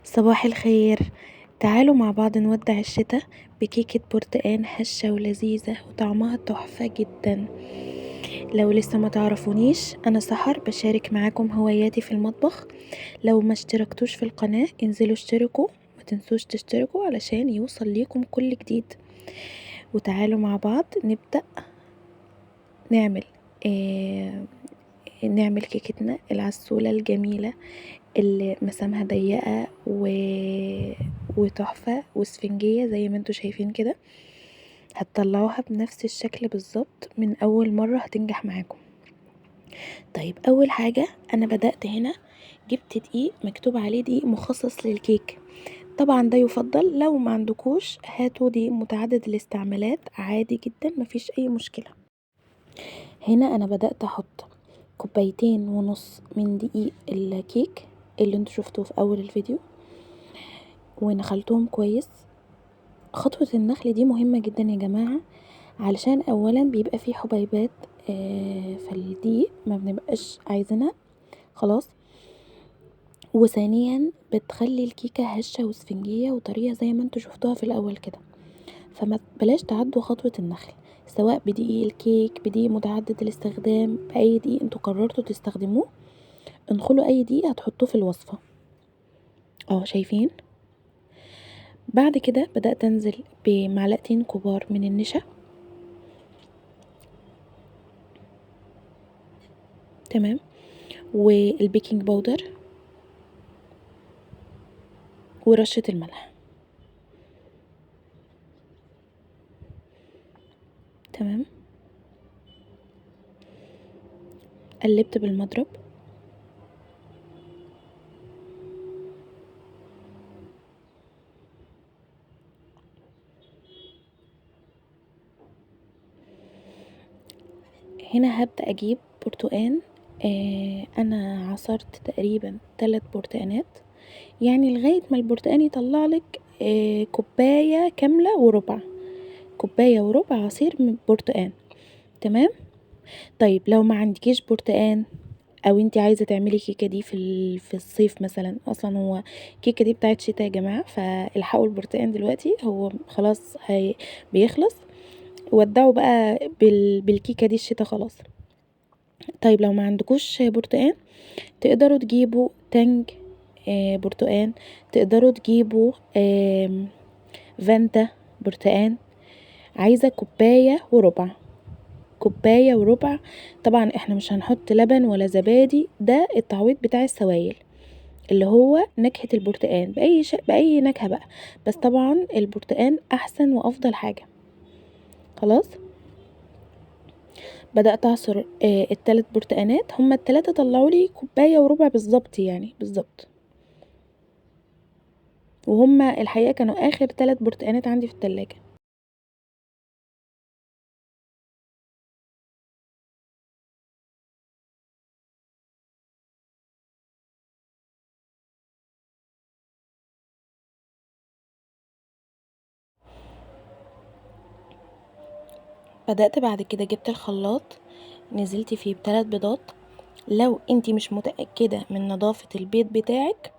صباح الخير. تعالوا مع بعض نودع الشتا بكيكة برتقان هشة ولذيذة وطعمها تحفة جدا. لو لسه ما تعرفونيش، انا سحر، بشارك معاكم هواياتي في المطبخ. لو ما اشتركتوش في القناة انزلوا اشتركوا، ما تنسوش تشتركوا علشان يوصل ليكم كل جديد. وتعالوا مع بعض نبدأ نعمل كيكتنا العسولة الجميلة اللي مسامها ضيقة وتحفة واسفنجية زي ما انتوا شايفين كده. هتطلعوها بنفس الشكل بالظبط من اول مرة، هتنجح معاكم. اول حاجة انا بدأت هنا جبت دقيق مكتوب عليه دقيق مخصص للكيك، طبعا ده يفضل، لو ما عندكوش هاتوا دقيق متعدد الاستعمالات عادي جدا مفيش اي مشكلة. هنا انا بدأت احط كوبايتين ونص من دقيق الكيك اللي انتوا شفتوه في اول الفيديو، ونخلتهم كويس. خطوة النخل دي مهمة جدا يا جماعة، علشان اولا بيبقى فيه حبيبات في الدقيق ما بنبقاش عايزينها خلاص، وثانيا بتخلي الكيكة هشة واسفنجية وطرية زي ما انتوا شفتوها في الاول كده. فما بلاش تعدوا خطوة النخل، سواء بدقيق الكيك، بدقيق متعدد الاستخدام، بأي دقيق انتوا قررتوا تستخدموه. انخلوا اي دقيق هتحطوه في الوصفة. شايفين؟ بعد كده بدأت انزل بمعلقتين كبار من النشا، تمام، والبيكنج باودر ورشة الملح، تمام. قلبت بالمضرب. هنا هبدأ أجيب برتقان، أنا عصرت تقريبا 3 برتقانات، يعني لغاية ما البرتقان يطلع لك، كوباية كاملة وربع، كوباية وربع عصير من برتقان، تمام. لو ما عندكيش برتقان أو انتي عايزة تعملي الكيكة دي في الصيف مثلا، أصلا هو الكيكة دي بتاعت شتا يا جماعة، فالحقوا البرتقان دلوقتي هو خلاص بيخلص، ودعوا بقى بالكيكة دي الشتا خلاص. لو ما عندكوش برتقان تقدروا تجيبوا تانج، برتقان، تقدروا تجيبوا، فانتا برتقان. عايزة كوباية وربع، كوباية وربع. طبعا احنا مش هنحط لبن ولا زبادي، ده التعويض بتاع السوائل اللي هو نكهة البرتقان بأي نكهة بقى، بس طبعا البرتقان أحسن وأفضل حاجة. خلاص بدأت أعصر، التلات برتقانات، هما التلاتة طلعوا لي كوباية وربع بالظبط، يعني بالظبط، وهما الحقيقة كانوا آخر 3 برتقانات عندي في التلاجة. بدأت بعد كده جبت الخلاط، نزلت فيه بتلات بيضات. لو انتي مش متأكدة من نظافة البيض بتاعك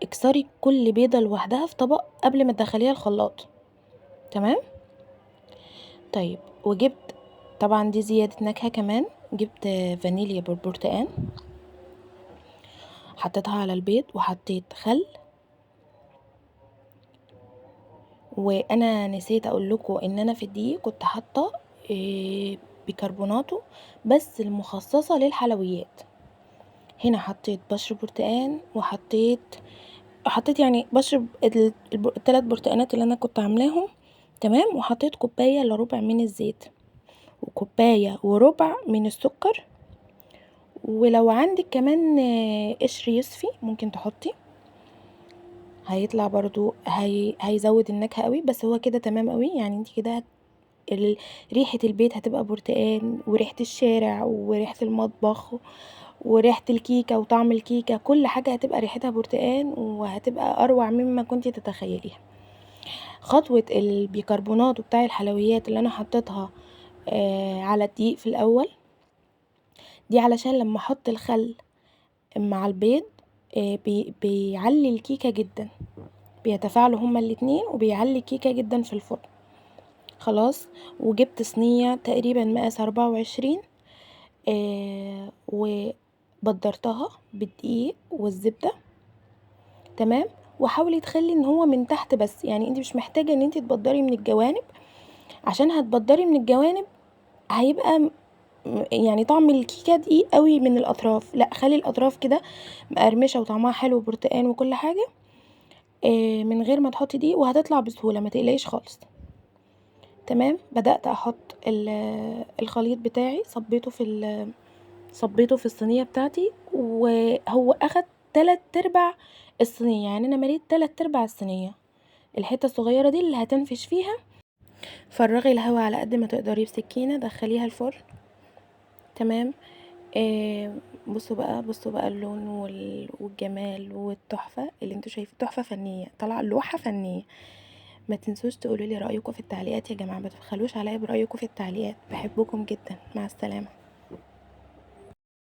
اكسري كل بيضة لوحدها في طبق قبل ما تدخليها الخلاط، تمام. وجبت طبعا دي زيادة نكهة كمان، جبت فانيليا بالبرتقان حطيتها على البيض، وحطيت خل. وانا نسيت اقول لكم ان انا في الدقيق كنت حاطه، بيكربوناتو بس المخصصه للحلويات. هنا حطيت بشر برتقان، وحطيت بشر التلات برتقانات اللي انا كنت عاملاهم، تمام. وحطيت كوبايه الا ربع من الزيت، وكوبايه وربع من السكر، ولو عندك كمان، قشر يوسفي ممكن تحطي، هيطلع برضو هيزود النكهة قوي. بس هو كده تمام قوي، انت كده ريحة البيت هتبقى برتقان، وريحة الشارع، وريحة المطبخ، وريحة الكيكة وطعم الكيكة، كل حاجة هتبقى ريحتها برتقان، وهتبقى أروع مما كنتي تتخيليها. خطوة البيكربونات بتاع الحلويات اللي أنا حطيتها، على الدقيق في الأول دي علشان لما أحط الخل مع البيض بيعلي الكيكه جدا، بيتفاعلوا هما الاتنين وبيعلي الكيكه جدا في الفرن. خلاص، وجبت صينية تقريبا مقاس 24، وبدرتها بالدقيق والزبده. تمام، وحاولي تخلي ان هو من تحت بس، يعني انت مش محتاجه ان انت تبدري من الجوانب، عشان هتبدري من الجوانب هيبقى يعني طعم الكيكه دقيق قوي من الاطراف. لا، خلي الاطراف كده مقرمشه وطعمها حلو وبرتقان وكل حاجة، من غير ما تحطي دقيق، وهتطلع بسهولة ما تقلقيش خالص. تمام، بدات احط الخليط بتاعي، صبيته في الصينية بتاعتي، وهو اخد 3/4 الصينية، يعني انا مليت 3/4 الصينية، الحتة الصغيرة دي اللي هتنفش فيها. فرغي الهواء على قد ما تقدري بسكينة، دخليها الفرن. تمام، بصوا بقى اللون والجمال والتحفه اللي انتوا شايفين، تحفة فنية، طالعه لوحة فنية. ما تنسوش تقولوا لي رايكم في التعليقات يا جماعة، ما تبخلوش عليا برايكم في التعليقات، بحبكم جدا، مع السلامة.